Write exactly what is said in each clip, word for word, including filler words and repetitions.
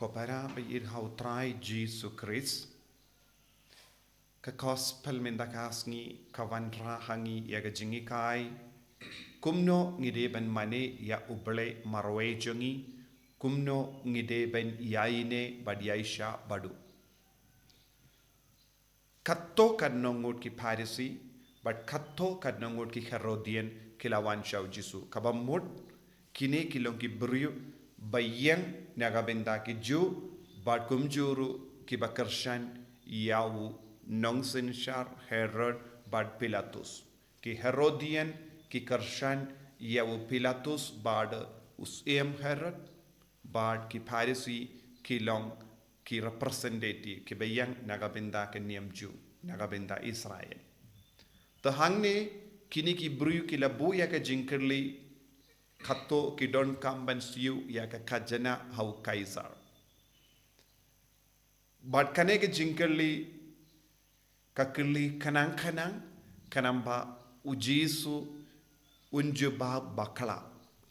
Ko para baieit ha u Trai Jisu Khrist. Ka Gospel mynta ka sngi ka wanrah ha ngi ïa ka jinghikai kumno ngi dei ban mane ïa U Blei marwei jong ngi, kumno ngi dei ban ïaineh bad ïaishah bad u. Katto katno ngut ki Pharisi bad katto katno ngut ki Herodian ki la wan sha u Jisu. Kaba mut, kine ki long ki briew ba ïeng na ka bynta ki Jiw bad kumjuh ruh kiba kyrshan ïa u nongsynshar Herod bad Pilatus. Ki Herodian ki kyrshan ïa u Pilatus bad u syiem Herod, bad ki Pharisi ki long ki representative kiba ïeng na ka bynta ka niam Jiw, na ka bynta Israel. Te hangne kine ki briew ki la buh ïa ka jingkylli, katto ki donkam ban siew ïa ka khajana ha u Kaisar. Bad kane ka jingkylli ka kylli khnang khnang, khnang ba u Jisu un jubab bakla.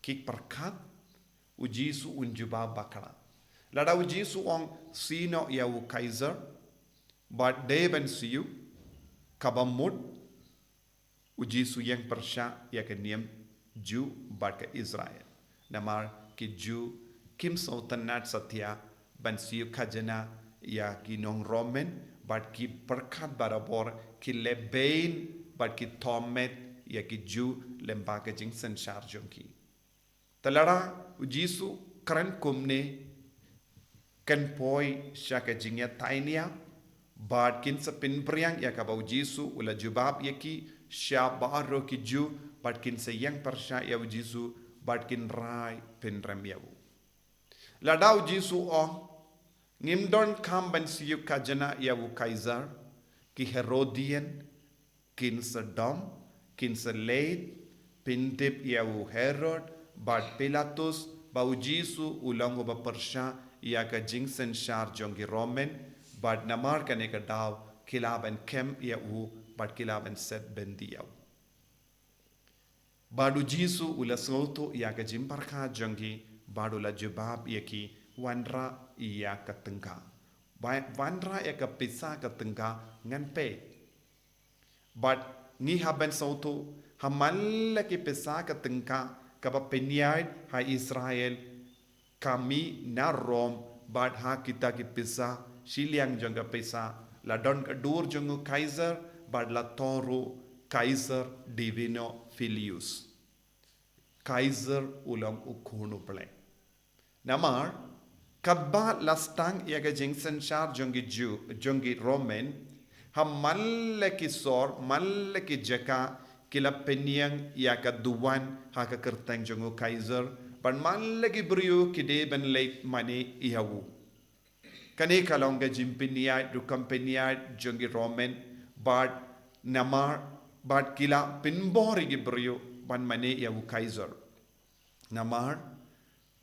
Ki pyrkhat u Jisu un jubab bakla. Lada u Jisu ong siew noh ïa u Kaisar bad dei ban siew, kaba mut u Jisu ïeng pyrshah ïa ka niam Jiw bad ka Israel. Namar ki Jiw kim sngewtynnat satia ban siew khajana ïa ki nong Roman, bad ki pyrkhat barabor, ki leh bein bad ki thohmet ïa ki Jiw lyngba ka jingsynshar jong ki. Te lada u Jisu kren kumne, kan poi sha ka jingïatainia, bad kin sa pynbriang ïa kaba u Jisu u la jubab ïa ki sha baroh ki Jiw, bad kin sa ïeng pyrshah ïa u Jisu, bad kin rai pynrem ïa u. Lada u Jisu ong, ngim donkam ban siew khajana ïa u Kaisar, ki Herodian kin sa dom, kin sa leit pyntip ïa u Herod bad Pilatus ba u Jisu u long uba pyrshah ïa ka jingsynshar jong ki Roman, bad namar kane ka daw ki lah ban kem ïa u bad ki lah ban set byndi ïa u. Bad u Jisu u la sngewthuh ïa ka jingpyrkhat jong ki, bad u la jubab ïa ki, wanrah ïa ka tyngka. Ba-, wanrah ïa ka pisa ka tyngka ngan peit. Bad ngi hap ban sngewthuh, ha man la ki pisa ka tyngka kaba pynïaid ha Israel, ka mih na Rom, bad ha kita ki pisa, shiliang jong ka pisa la don ka dur jong u Kaisar, bad la thoh ruh Kaiser Divino Filius. Kaiser u long u khun u Blei. Namar katba la sdang ïa ka jingsynshar jong ki Jiw, jong ki Roman, ha man la ki sor, man la ki jaka, ki la pynïeng ïa ka duwan ha ka kyrteng jong u Kaiser, bad man la ki briew ki dei ban leit mane ïa u. Kane ka long ka jingpynïaid, rukom pynïaid jong ki Roman, bad namar, bad ki la pynbor ïa ki briew ban mane ïa u Kaiser. Namar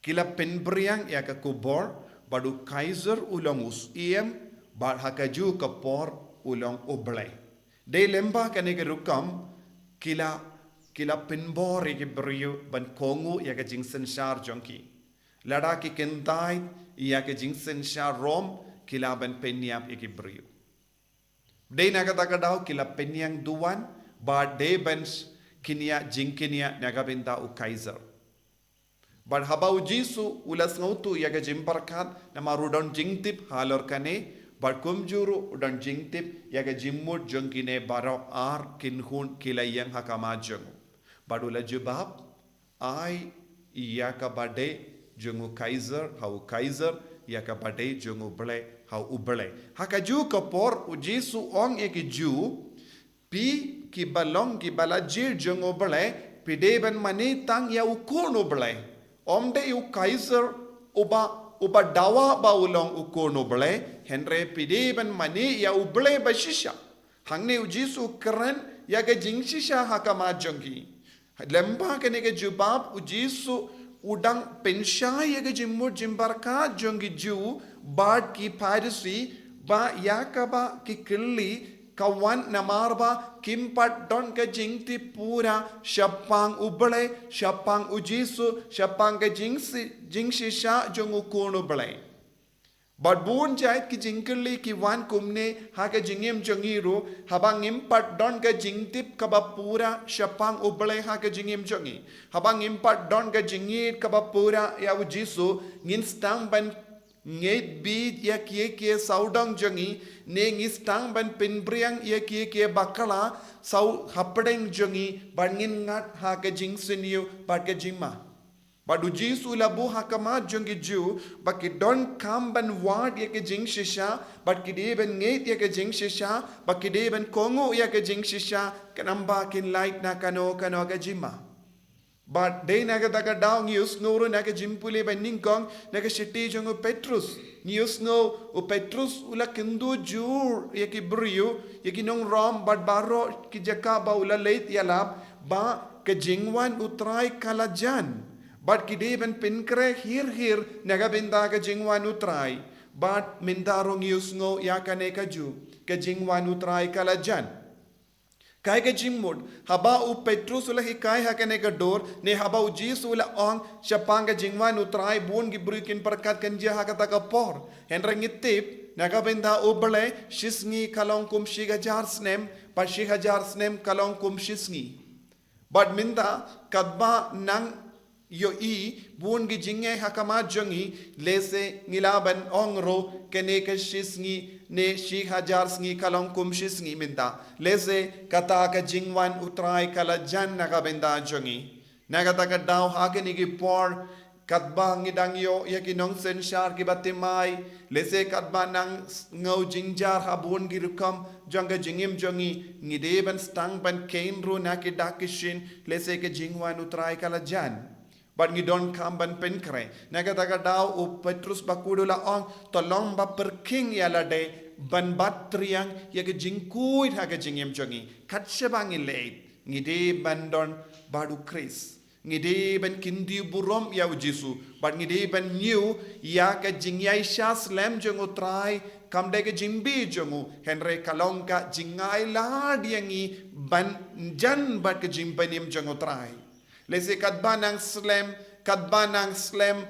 ki la pynbriang ïa ka khubor ba u Kaiser u long u syiem, bad ha kajuh ka por u long u Blei. Dei lyngba kane ka rukom ki la, ki la pynbor ïa ki briew ban kohnguh ïa ka jingsynshar jong ki. Lada ki kyntait ïa ka jingsynshar Rom, ki lah ban pynïap ïa ki briew. Dei na kata ka daw ki la pynïeng duwan, bad dei ban kynïa jingkynïa na ka bynta u Kaiser. Bad haba u Jisu u la sngewthuh ïa ka jingpyrkhat, namar u don jingtip halor kane, bad kumjuh ruh u don jingtip ïa ka jingmut jong kine baroh ar kynhun ki la ïeng ha khmat jong u. Bad u la jubab, ai ïa kaba dei jong u Kaiser ha u Kaiser, ïa kaba dei jong u Blei ha u Blei. Ha kajuh ka por u Jisu ong ïa ki Jiw, phi kiba long kiba la jied jong u Blei, phi dei ban mane tang ïa u Khun u Blei. Ym dei u Kaiser uba, uba dawa ba u long u Khun u Blei, hynrei phi dei ban mane ïa u Blei ba shisha. Hangne u Jisu u kren ïa ka jingshisha ha khmat jong ki. Lyngba kane ka jubab u Jisu u dang pynshai ïa ka jingmut jingpyrkhat jong ki Jiw bad ki Pharisi, ba ïa kaba ki kylli ka wan namar ba kim pat don ka jingtip pura shaphang u Blei, shaphang u Jisu, shaphang ka jingsi-, jingshisha jong u Khun u Blei. Bad bun jait ki jingkylli ki wan kumne ha ka jingim jong ngi ruh, haba ngim pat don ka jingtip kaba pura shaphang U Blei ha ka jingim jong ngi. Haba ngim pat don ka jingngeit kaba pura ïa U Jisu, ngin sdang ban ngeit bit ïa kiei kiei sawdong jong ngi, ne ngi sdang ban pynpriang ïa kiei kiei bakla saw hapdeng jong ngi, bad ngin ngat ha ka jingsniew bad ka jingma. Bad U Jisu u la buh ha khmat jong ki Jiw ba ki donkam ban wad ïa ka jingshisha, bad ki dei ban ngeit ïa ka jingshisha, bad ki dei ban kohnguh ïa ka jingshisha, khnang ba kin lait na kano kano ka jingma. Bad dei na kata ka daw ngi ïohsngew ruh na ka jingpule ba nyngkong na ka shithi jong u Petrus. Ngi ïohsngew u Petrus u la kynduh jur ïa ki briew, ïa ki nong Rom bad baroh ki jaka ba u la leit ïalap, ba ka jingwan U Trai ka la jan. Bad ki dei ban pynkhreh hir hir na ka bynta ka jingwan U Trai. Bad mynta ruh ngi ïohsngew ïa kane ka juh, ka jingwan U Trai ka la jan. Kaei ka jingmut, haba u Petrus u la hikai ha kane ka dur, ne haba U Jisu u la ong shaphang ka jingwan U Trai, bun ki briew kin pyrkhat kan jia ha kata ka por. Hynrei ngi tip, na ka bynta U Blei, shi sngi ka long kum shi hajar snem, bad shi hajar snem ka long kum shi sngi. Bad mynta, katba nang ïohi bun ki jingeh ha khmat jong ngi, lehse ngi lah ban ong ruh kane ka shi sngi ne shi hajar sngi ka long kum shi sngi mynta. Lehse kata ka jingwan U Trai ka la jan na ka bynta jong ngi. Na kata ka daw ha kine ki por, katba ngi dang ïoh ïa ki nongsynshar kiba thymmai, lehse katba nang sngew jynjar ha bun ki rukom jong ka jingim jong ngi, ngi dei ban sdang ban kheiñ ruh na ki dak ki shin, lehse ka jingwan U Trai ka la jan. Bad ngi donkam ban pynkhreh. Na kata ka daw u Petrus bakhuid u la ong, to long ba pyrkhing ïa lade ban bat triang ïa ka jingkhuid ha ka jingim jong ngi. Kat shaba ngi leit, ngi dei ban don bad u Khrist. Ngi dei ban kyntiew burom ïa u Jisu. Bad ngi dei ban ñiew ïa ka jingïaishah slem jong U Trai, kam dei ka jingbi jong u, hynrei ka long ka jingailad ïa ngi ban jan bad ka jingpynim jong U Trai. Lehse katba nang slem, katba nang slem,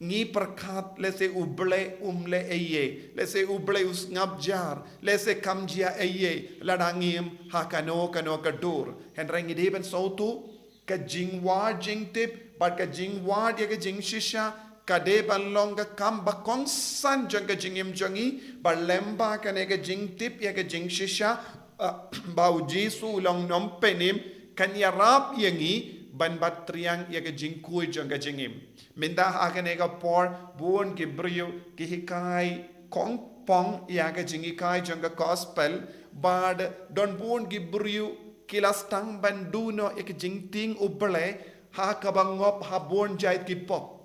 ngi pyrkhat lehse U Blei um leh ei ei, lehse U Blei u sngap jar, lehse kam jia ei ei, lada ngim ha kano kano ka dur. Hynrei ngi dei ban sngewthuh, ka jingwad jingtip, bad ka jingwad ïa ka jingshisha, ka dei ban long ka kam ba kongsan jong ka jingim jong ngi, bad lyngba kane ka jingtip ïa ka jingshisha, ah, ba u Jisu u long nongpynim, kan ïarap ïa ngi, ban bat triang ïa ka jingkhuid jong ka jingim. Mynta ha kane ka por, bun ki briew, ki hikai, kongpong, ïa ka jinghikai jong ka gospel, bad don bun ki briew, ki la sdang ban duh noh ïa ka jingtieng U Blei, ha kaba ngop ha bun jait ki pop.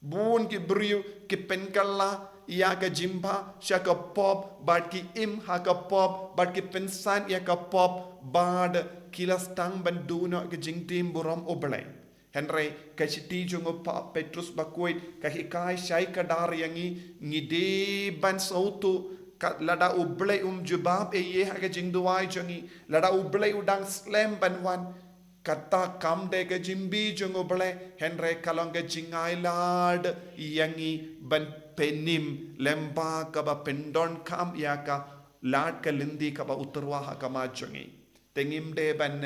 Bun ki briew, ki pynkylla, ïa ka jingbha, sha ka pop, bad ki im ha ka pop, bad ki pynsan ïa ka pop, bad ki la sdang ban duh noh ïa ka jingtieng burom U Blei. Hynrei, ka shithi jong u pa Petrus bakhuid, ka hikai shai khadar ïa ngi, ngi dei ban sngewthuh, ka lada U Blei um jubab ei ei ha ka jingduwai jong ngi, lada U Blei u dang slem ban wan, kata kam dei ka jingbi jong U Blei, hynrei ka long ka jingailad ïa ngi ban pynim, lyngba kaba pyndonkam ïa ka lad ka lynti kaba u tyrwa ha khmat jong ngi. Te ngim dei ban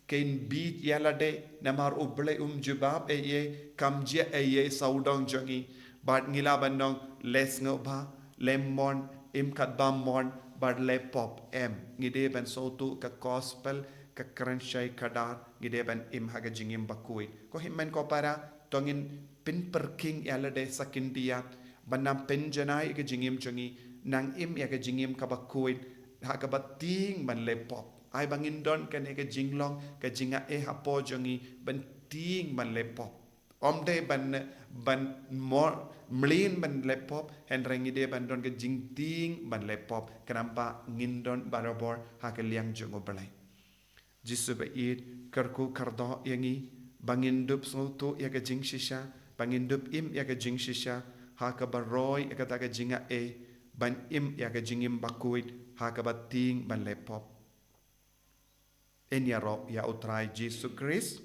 kheiñ bit ïa lade, namar U Blei um jubab ei ei, kam jia ei ei sawdong jong ngi. Bad ngi lah ban ong, leh sngewbha, leh mon, im katba mon, bad leh pop, em. Ngi dei ban sngewthuh ka gospel, ka kren shai khadar, ngi dei ban im ha ka jingim bakhuid. Ko hynmen ko para, to ngin pynpyrkhing ïa lade sa khyndiat, ban nang pynjanai ïa ka jingim jong ngi, nang im ïa ka jingim kaba khuid, ha kaba tieng ban leh pop. Ai ba ngin don kane ka jinglong, ka jingaiei hapoh jong ngi, ban tieng ban leh pop. Ym dei ban, ban mo-, mlien ban leh pop, hynrei ngi dei ban don ka jingtieng ban leh pop, khnang ba ngin don barabor ha ka liang jong U Blei. Jisu ba ïeit, kyrkhu kyrdoh ïa ngi, ba ngin dup sngewthuh ïa ka jingshisha, ba ngin dup im ïa ka jingshisha, ha kaba roi ïa kata ka jingaiei, ban im ïa ka jingim bakhuid, ha kaba tieng ban leh pop. Yn ïaroh ïa U Trai Jisu Khrist.